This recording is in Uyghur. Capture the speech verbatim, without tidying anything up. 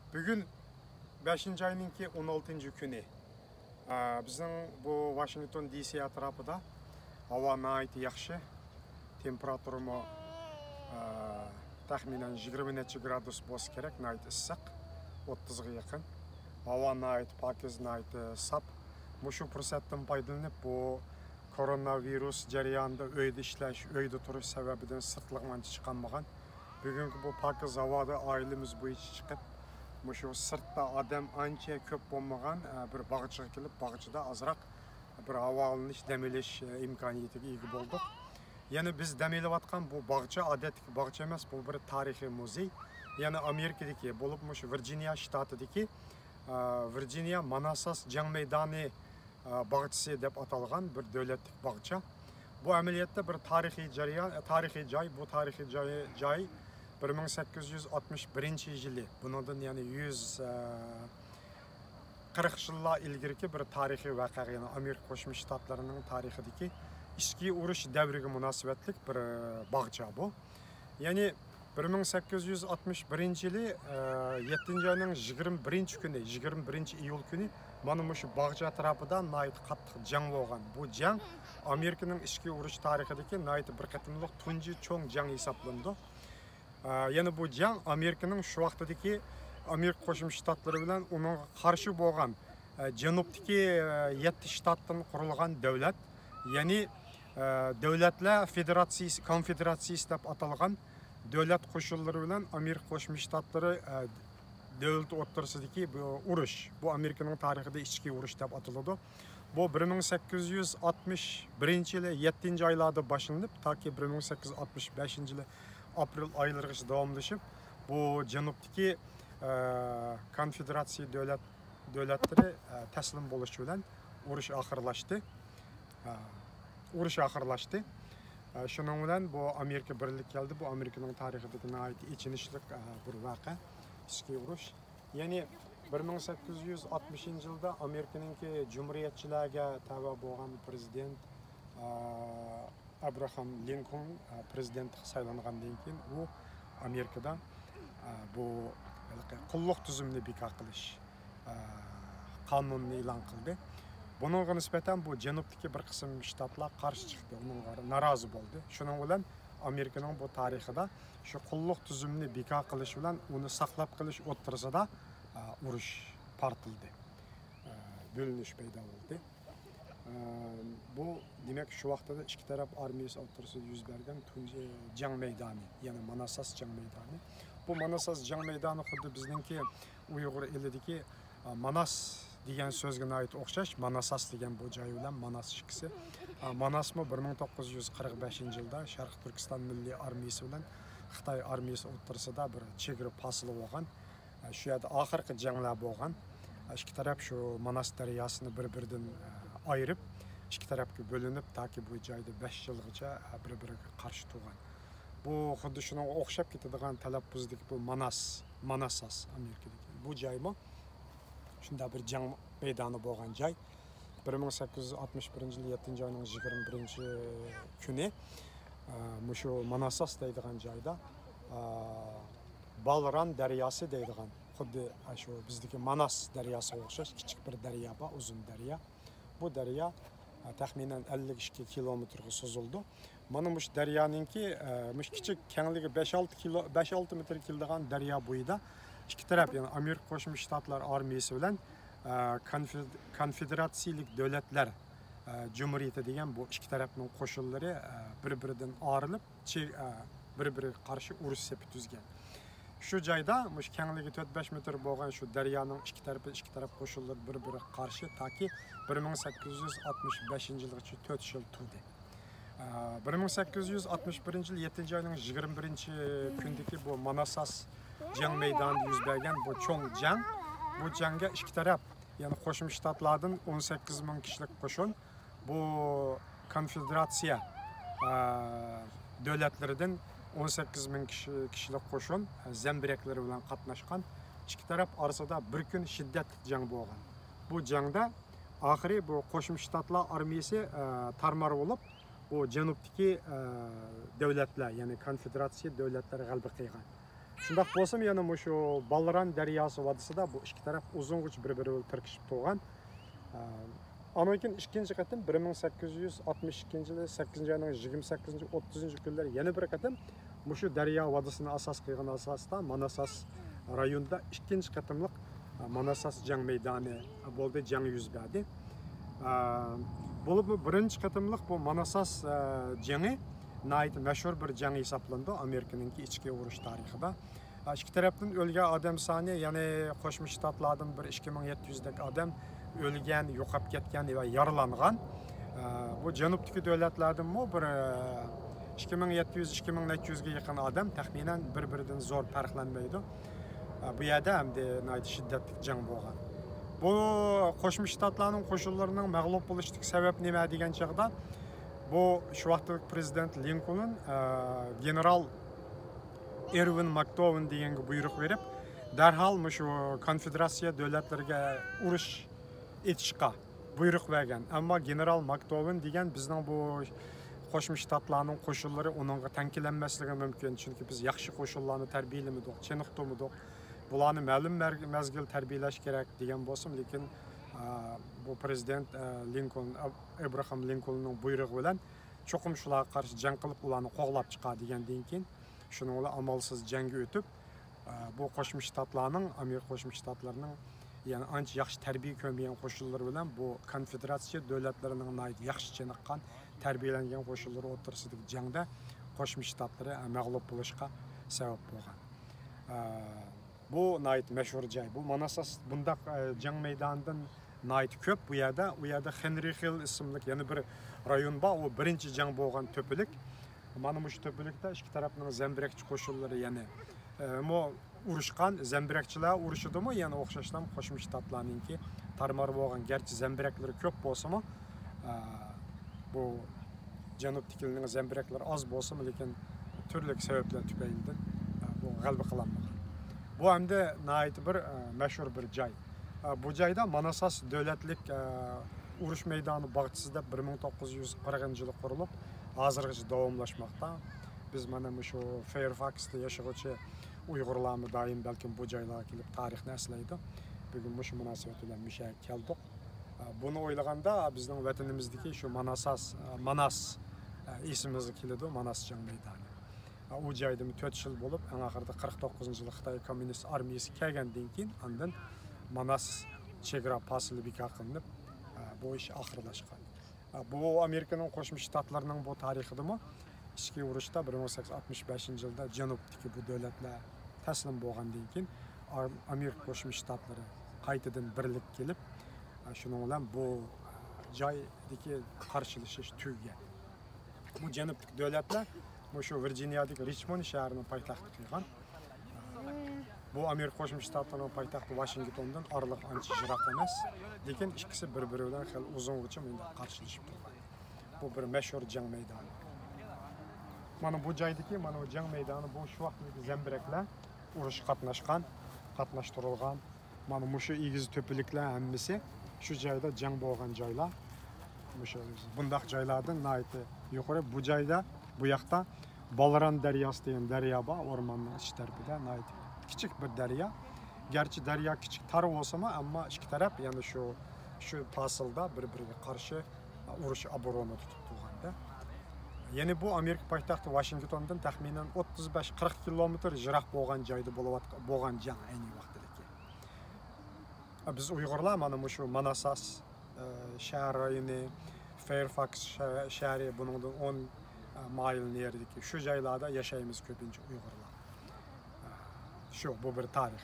بۈگۈن بەشىنچى ئاينىڭكى ئون ئالتىنچى كۈنى. ئە، بىزنىڭ بۇ ۋاشىنگتون دى سى ئەتراپىدا ھاۋا ناھايىتى ياخشى. تېمپېراتۇرىمۇ، ئە، تەخمىنەن يىگىرمە نەچچە گرادۇس بولسا كېرەك، ناھايىتى ئىسسىق، ئوتتۇزغا يېقىن. ھاۋا ناھايىتى پاكىز، ناھايىتى ساپ. مۇشۇ پۇرسەتتىن پايدىلىنىپ، بۇ كوروناۋىرۇس جەريانىدا ئۆيدە ئىشلەش، ئۆيدە تۇرۇش سەۋەبىدىن سىرتلىققا ئانچە چىقالمىغان. بۈگۈنكى بۇ پاكىز ھاۋادا ئائىلىمىز بويىچە چىقىپ، مۇشۇ سىرتتا ئادەم ئانچە كۆپ بولمىغان، ئە، بىر باغچىغا كېلىپ، باغچىدا ئازراق بىر ھاۋالىنىش، دەم ئېلىش، ئە، ئىمكانىيىتىگە ئىگە بولدۇق. يەنە بىز دەم ئېلىۋاتقان بۇ باغچە ئادەتتىكى باغچە ئەمەس، بۇ بىر تارىخىي مۇزېي. يەنە ئامېرىكىدىكى، بولۇپمۇ مۇشۇ ۋىرجىنىيە شتاتىدىكى، ئە، ۋىرجىنىيە ماناساس جەڭ مەيدانى باغچىسى دەپ ئاتالغان بىر دۆلەتلىك باغچە. بۇ ئەمەلىيەتتە بىر تارىخىي جەريان، تارىخىي جاي. بۇ تارىخىي جاي، جاي بىر مىڭ سەككىز يۈز ئاتمىش بىرىنچى يىلى، بۇنىڭدىن يەنى يۈز قىرىق يىللار ئىلگىرىكى بىر تارىخىي ۋەقەگە، يەنى ئامېرىكا قوشما شتاتلىرىنىڭ تارىخىدىكى ئىچكى ئۇرۇش دەۋرىگە مۇناسىۋەتلىك بىر باغچە بۇ. يەنى بىر مىڭ سەككىز يۈز ئاتمىش بىرىنچى يىلى، ئە، يەتتىنچى ئاينىڭ يىگىرمە بىرىنچى كۈنى، يىگىرمە بىرىنچى ئىيۇل كۈنى مانا مۇشۇ باغچە ئەتراپىدا ناھايىتى قاتتىق جەڭ بولغان. بۇ جەڭ ئامېرىكىنىڭ ئىچكى ئۇرۇش تارىخىدىكى ناھايىتى بىر قېتىملىق تۇنجى چوڭ جەڭ ھېسابلىنىدۇ. ئە، يەنە بۇ جەڭ ئامېرىكىنىڭ شۇ ۋاقتىدىكى، ئامېرىكا قوشما شتاتلىرى بىلەن ئۇنىڭغا قارشى بولغان، ئە، جەنۇبتىكى، ئە، يەتتە شتاتتىن قۇرۇلغان دۆلەت، يەنى، ئە، دۆلەتلەر فېدېراتسىيىسى، كونفېدېراتسىيىسى دەپ ئاتالغان دۆلەت قوشۇنلىرى بىلەن ئامېرىكا قوشما شتاتلىرى، ئە، دۆلىتى ئوتتۇرىسىدىكى بۇ ئۇرۇش، بۇ ئامېرىكىنىڭ تارىخىدا ئىچكى ئۇرۇش دەپ ئاتىلىدۇ. بۇ بىر مىڭ سەككىز يۈز ئاتمىش بىرىنچى يىلى يەتتىنچى ئايلاردا باشلىنىپ، تاكى بىر مىڭ سەككىز يۈز ئاتمىش بەشىنچى يىلى ئاپرېل ئايلىرىغىچە داۋاملىشىپ، بۇ جەنۇبتىكى، ئە، كونفېدېراتسىيە دۆلەت، دۆلەتلىرى، ئە، تەسلىم بولۇشى بىلەن ئۇرۇش ئاخىرلاشتى. ئە، ئۇرۇش ئاخىرلاشتى. ئە، شۇنىڭ بىلەن بۇ ئامېرىكا بىرلىككە كەلدى. بۇ ئامېرىكىنىڭ تارىخىدىكى ناھايىتى ئېچىنىشلىق، ئە، بىر ۋەقە. ئىچكى ئۇرۇش. يەنى بىر مىڭ سەككىز يۈز ئاتمىشىنچى يىلدا ئامېرىكىنىڭكى جۇمھۇرىيەتچىلەرگە تەۋە بولغان پىرېزىدېنت، ئە، ئابراھام لىنكولن، ئە، پىرېزىدېنتلىققا سايلانغاندىن كېيىن، ئۇ ئامېرىكىدا، ئە، بۇ ھېلىقى قۇللۇق تۈزۈمىنى بىكار قىلىش، ئە، قانۇنىنى ئېلان قىلدى. بۇنىڭغا نىسبەتەن بۇ جەنۇبتىكى بىر قىسىم شتاتلار قارشى چىقتى، ئۇنىڭغا نارازى بولدى. شۇنىڭ بىلەن ئامېرىكىنىڭ بۇ تارىخىدا شۇ قۇللۇق تۈزۈمىنى بىكار قىلىش بىلەن ئۇنى ساقلاپ قېلىش ئوتتۇرىسىدا، ئە، ئۇرۇش پارتلىدى. ئە، بۆلۈنۈش پەيدا بولدى. ئە، بۇ، دېمەك، شۇ ۋاقتىدا ئىككى تەرەپ ئارمىيىسى ئوتتۇرىسىدا يۈز بەرگەن تۇنجى جەڭ مەيدانى، يەنى ماناساس جەڭ مەيدانى. بۇ ماناساس جەڭ مەيدانى خۇددى بىزنىڭكى ئۇيغۇر ئېلىدىكى، ئە، ماناس دېگەن سۆزگە ناھايىتى ئوخشاش. ماناساس دېگەن بۇ جاي بىلەن ماناس ئىككىسى. ئە، ماناسمۇ بىر مىڭ توققۇز يۈز قىرىق بەشىنچى يىلدا شەرقىي تۈركىستان مىللىي ئارمىيىسى بىلەن خىتاي ئارمىيىسى ئوتتۇرىسىدا بىر چېگرا پاسىلى بولغان. شۇ يەردە ئاخىرقى جەڭلەر بولغان. ئىككى تەرەپ شۇ ماناس دەرياسىنى بىر-بىرىدىن ئايرىپ، ئىككى تەرەپكە بۆلۈنۈپ، تاكى بۇ جايدا بەش يىلغىچە بىر-بىرىگە قارشى تۇرغان. بۇ خۇددى شۇنىڭغا ئوخشاپ كېتىدىغان تەلەپپۇزدىكى بۇ ماناس، ماناساس ئامېرىكىدىكى. بۇ جايمۇ شۇنداق بىر جەڭ مەيدانى بولغان جاي. بىر مىڭ سەككىز يۈز ئاتمىش بىرىنچى يىلى يەتتىنچى ئاينىڭ يىگىرمە بىرىنچى كۈنى، ئە، مۇشۇ ماناساس دەيدىغان جايدا، ئە، بالران دەرياسى دەيدىغان، خۇددى شۇ بىزدىكى ماناس دەرياسىغا ئوخشاش كىچىك بىر دەريا بار، ئۇزۇن دەريا. بۇ دەريا، ئە، تەخمىنەن ئەللىك ئىككى كىلومېتىرغا سوزۇلىدۇ. مانا مۇشۇ دەريانىڭكى، ئە، مۇشۇ كىچىك كەڭلىكى بەش ئالتە كىلو، بەش ئالتە مېتىر كېلىدىغان دەريا بويىدا ئىككى تەرەپ، يەنى ئامېرىكا قوشما شتاتلار ئارمىيىسى بىلەن، ئە، كونفېد-، كونفېدېراتسىيىلىك دۆلەتلەر، ئە، جۇمھۇرىيىتى دېگەن بۇ ئىككى تەرەپنىڭ قوشۇنلىرى، ئە، بىر-بىرىدىن ئايرىلىپ، چى-، ئە، بىر-بىرىگە قارشى ئۇرۇش سېپى تۈزگەن. شۇ جايدا مۇشۇ كەڭلىكى تۆت بەش مېتىر بولغان شۇ دەريانىڭ ئىككى تەرىپى، ئىككى تەرەپ قوشۇنلىرى بىر-بىرىگە قارشى تاكى بىر مىڭ سەككىز يۈز ئاتمىش بەشىنچى يىلغىچە تۆت يىل تۇردى. ئە، بىر مىڭ سەككىز يۈز ئاتمىش بىرىنچى يىل يەتتىنچى ئاينىڭ يىگىرمە بىرىنچى كۈنىدىكى بۇ ماناساس جەڭ مەيدانىدا يۈز بەرگەن بۇ چوڭ جەڭ، بۇ جەڭگە ئىككى تەرەپ، يەنى قوشما شتاتلاردىن ئون سەككىز مىڭ كىشىلىك قوشۇن، بۇ كونفېدېراتسىيە، ئە، دۆلەتلىرىدىن ئون سەككىز مىڭ كىشى، كىشىلىك قوشۇن، ئە، زەمبىرەكلىرى بىلەن قاتناشقان. ئىككى تەرەپ ئارىسىدا بىر كۈن شىددەتلىك جەڭ بولغان. بۇ جەڭدە ئاخىرى بۇ قوشما شتاتلار ئارمىيىسى، ئە، تارمار بولۇپ، بۇ جەنۇبتىكى، ئە، دۆلەتلەر، يەنى كونفېدېراتسىيە دۆلەتلەر غەلىبە قىلغان. شۇنداق بولسىمۇ، يەنە مۇشۇ بالران دەرياسى ۋادىسىدا بۇ ئىككى تەرەپ ئۇزۇنغىچە بىر-بىرى بىلەن تىركىشىپ تۇرغان. ئاندىن كېيىن ئىككىنچى قېتىم بىر مىڭ سەككىز يۈز ئاتمىش ئىككىنچى يىلى سەككىزىنچى ئاينىڭ يىگىرمە سەككىزىنچى، ئوتتۇزىنچى كۈنلىرى يەنە بىر قېتىم مۇشۇ دەريا ۋادىسىنى ئاساس قىلغان ئاساستا ماناساس رايونىدا ئىككىنچى قېتىملىق ماناساس جەڭ مەيدانى بولدى، جەڭ يۈز بەردى. بولۇپمۇ بىرىنچى قېتىملىق بۇ ماناساس جېڭى ناھايىتى مەشھۇر بىر جەڭ ھېسابلىنىدۇ ئامېرىكىنىڭكى ئىچكى ئۇرۇش تارىخىدا. ئىككى تەرەپتىن ئۆلگەن ئادەم سانى، يەنى قوشما شتاتلاردىن بىر ئىككى مىڭ يەتتە يۈزدەك ئادەم ئۆلگەن، يوقاپ كەتكەن ۋە يارىلانغان. بۇ جەنۇبتىكى دۆلەتلەردىنمۇ بىر ئىككى مىڭ يەتتە يۈز، ئىككى مىڭ نەچچە يۈزگە يېقىن ئادەم تەخمىنەن بىر-بىرىدىن زور پەرقلەنمەيدۇ. بۇ يەردە ئەمدى ناھايىتى شىددەتلىك جەڭ بولغان. بۇ قوشما شتاتلارنىڭ قوشۇنلىرىنىڭ مەغلۇپ بولۇشىدىكى سەۋەب نېمە دېگەن چاغدا، بۇ شۇ ۋاقىتتىكى پرېزىدېنت لىنكولن، ئە، گېنېرال ئېرۋىن ماكدوۋېن دېگەنگە بۇيرۇق بېرىپ، دەرھال مۇشۇ كونفېدېراتسىيە دۆلەتلىرىگە ئۇرۇش ئېتىشقا بۇيرۇق بەرگەن. ئەمما گېنېرال ماكدوۋېن دېگەن بىزنىڭ بۇ قوشما شتاتلارنىڭ قوشۇنلىرى ئۇنىڭغا تەڭ كېلەلمەسلىكى مۇمكىن، چۈنكى بىز ياخشى قوشۇنلارنى تەربىيەلىمىدۇق، چېنىقتۇرمىدۇق، بۇلارنى مەلۇم مەر-، مەزگىل تەربىيەلەش كېرەك دېگەن بولسىمۇ، لېكىن، ئە، بۇ پرېزىدېنت، ئە، لىنكولن، ئەب-، ئەبراھام لىنكولننىڭ بۇيرۇقى بىلەن چوقۇم شۇلارغا قارشى جەڭ قىلىپ، ئۇلارنى قوغلاپ چىقار دېگەندىن كېيىن، شۇنىڭ بىلەن ئامالسىز جەڭگە ئۆتۈپ، ئە، بۇ قوشما شتاتلارنىڭ، ئامېرىكا قوشما شتاتلىرىنىڭ، يەنى ئانچە ياخشى تەربىيە كۆرمىگەن قوشۇنلىرى بىلەن بۇ كونفېدېراتسىيە دۆلەتلىرىنىڭ ناھايىتى ياخشى چېنىققان، تەربىيەلەنگەن قوشۇنلىرى ئوتتۇرىسىدىكى جەڭدە قوشما شتاتلىرى، ئە، مەغلۇپ بولۇشقا سەۋەب بولغان. ئە، بۇ ناھايىتى مەشھۇر جاي. بۇ ماناساس بۇنداق، ئە، جەڭ مەيدانىدىن ناھايىتى كۆپ بۇ يەردە. ئۇ يەردە خېنرى خىل ئىسىملىك يەنە بىر رايون بار. ئۇ بىرىنچى جەڭ بولغان تۆپىلىك. مانا مۇشۇ تۆپىلىكتە ئىككى تەرەپنىڭ زەمبىرەكچى قوشۇنلىرى، يەنى، ئە، مۇ ئۇرۇشقان زەمبىرەكچىلەر ئۇرۇشىدىمۇ، يەنە ئوخشاشلا قوشما شتاتلارنىڭكى تارمار بولغان، گەرچە زەمبىرەكلىرى كۆپ بولسىمۇ، ئە، بۇ جەنۇبتىكىلەرنىڭ زەمبىرەكلىرى ئاز بولسىمۇ، لېكىن تۈرلۈك سەۋەبلەر تۈپەيلىدىن، ئە، بۇ غەلىبە قىلالمىغان. بۇ ئەمدى ناھايىتى بىر، ئە، مەشھۇر بىر جاي. ئە، بۇ جايدا ماناساس دۆلەتلىك، ئە، ئۇرۇش مەيدانى باغچىسى دەپ بىر مىڭ توققۇز يۈز قىرىقىنچى يىلى قۇرۇلۇپ، ھازىرغىچە داۋاملاشماقتا. بىز مانا مۇشۇ فېيرفاكستا ياشىغۇچى ئۇيغۇرلارمۇ دائىم بەلكىم بۇ جايلارغا كېلىپ تارىخنى ئەسلەيدۇ. بۈگۈن مۇشۇ مۇناسىۋەت بىلەن مۇشۇ يەرگە كەلدۇق. بۇنى ئويلىغاندا بىزنىڭ ۋەتىنىمىزدىكى شۇ ماناساس، ماناس ئېسىمىزگە كېلىدۇ، ماناس جەڭ مەيدانى. ئۇ جايدىمۇ تۆت يىل بولۇپ، ئەڭ ئاخىرىدا قىرىق توققۇزىنچى يىلى خىتاي كوممۇنىست ئارمىيىسى كەلگەندىن كېيىن، ئاندىن ماناس چېگرا پاسىلى بىكار قىلىنىپ، بۇ ئىش ئاخىرلاشقان. بۇ ئامېرىكىنىڭ قوشما شتاتلىرىنىڭ بۇ تارىخىدىمۇ ئىچكى ئۇرۇشتا بىر مىڭ سەككىز يۈز ئاتمىش بەشىنچى يىلدا جەنۇبتىكى بۇ دۆلەتلەر تەسلىم بولغاندىن كېيىن، ئار-، ئامېرىكا قوشما شتاتلىرى قايتىدىن بىرلىككە كېلىپ، شۇنىڭ بىلەن بۇ جايدىكى قارشىلىشىش تۈگىگەن. بۇ جەنۇبتىكى دۆلەتلەر مۇشۇ ۋىرجىنىيەدىكى رىچموند شەھىرىنى پايتەخت قىلغان. بۇ ئامېرىكا قوشما شتاتلىرىنىڭ پايتەختى ۋاشىنگتوندىن ئارىلىقى ئانچە يىراق ئەمەس، لېكىن ئىككىسى بىر-بىرى بىلەن خېلى ئۇزۇنغىچە مۇنداق قارشىلىشىپ تۇرغان. بۇ بىر مەشھۇر جەڭ مەيدانى. مانا بۇ جايدىكى، مانا بۇ جەڭ مەيدانى، بۇ شۇ ۋاقىتتىكى زەمبىرەكلەر ئۇرۇشقا قاتناشقان، قاتناشتۇرۇلغان. مانا مۇشۇ ئېگىز تۆپىلىكلەر ھەممىسى شۇ جايدا جەڭ بولغان جايلار. مۇشۇ بۇنداق جايلاردىن ناھايىتى يۇقىرى. بۇ جايدا، بۇ ياقتا بالران دەرياسى دېگەن دەريا بار، ئورماننىڭ ئىچ تەرىپىدە ناھايىتى كىچىك بىر دەريا. گەرچە دەريا كىچىك، تار بولسىمۇ، ئەمما ئىككى تەرەپ يەنە شۇ، شۇ پاسىلدا بىر-بىرىگە قارشى ئۇرۇش ئابرونى تۇتۇپ تۇرغاندا. يەنى بۇ ئامېرىكا پايتەختى ۋاشىنگتوندىن تەخمىنەن ئوتتۇز بەش قىرىق كىلومېتىر يىراق بولغان جايدا بولۇۋاتقان، بولغان جەڭ ئەينى ۋاقتىدىكى. بىز ئۇيغۇرلار مانا مۇشۇ ماناساس، ئە، شەھەر رايونى، فېيرفاكس شە-، شەھىرى، بۇنىڭدىن ئون، ئە، مايىل نېرىدىكى شۇ جايلاردا ياشايمىز كۆپىنچە ئۇيغۇرلار. ئە، شۇ، بۇ بىر تارىخ.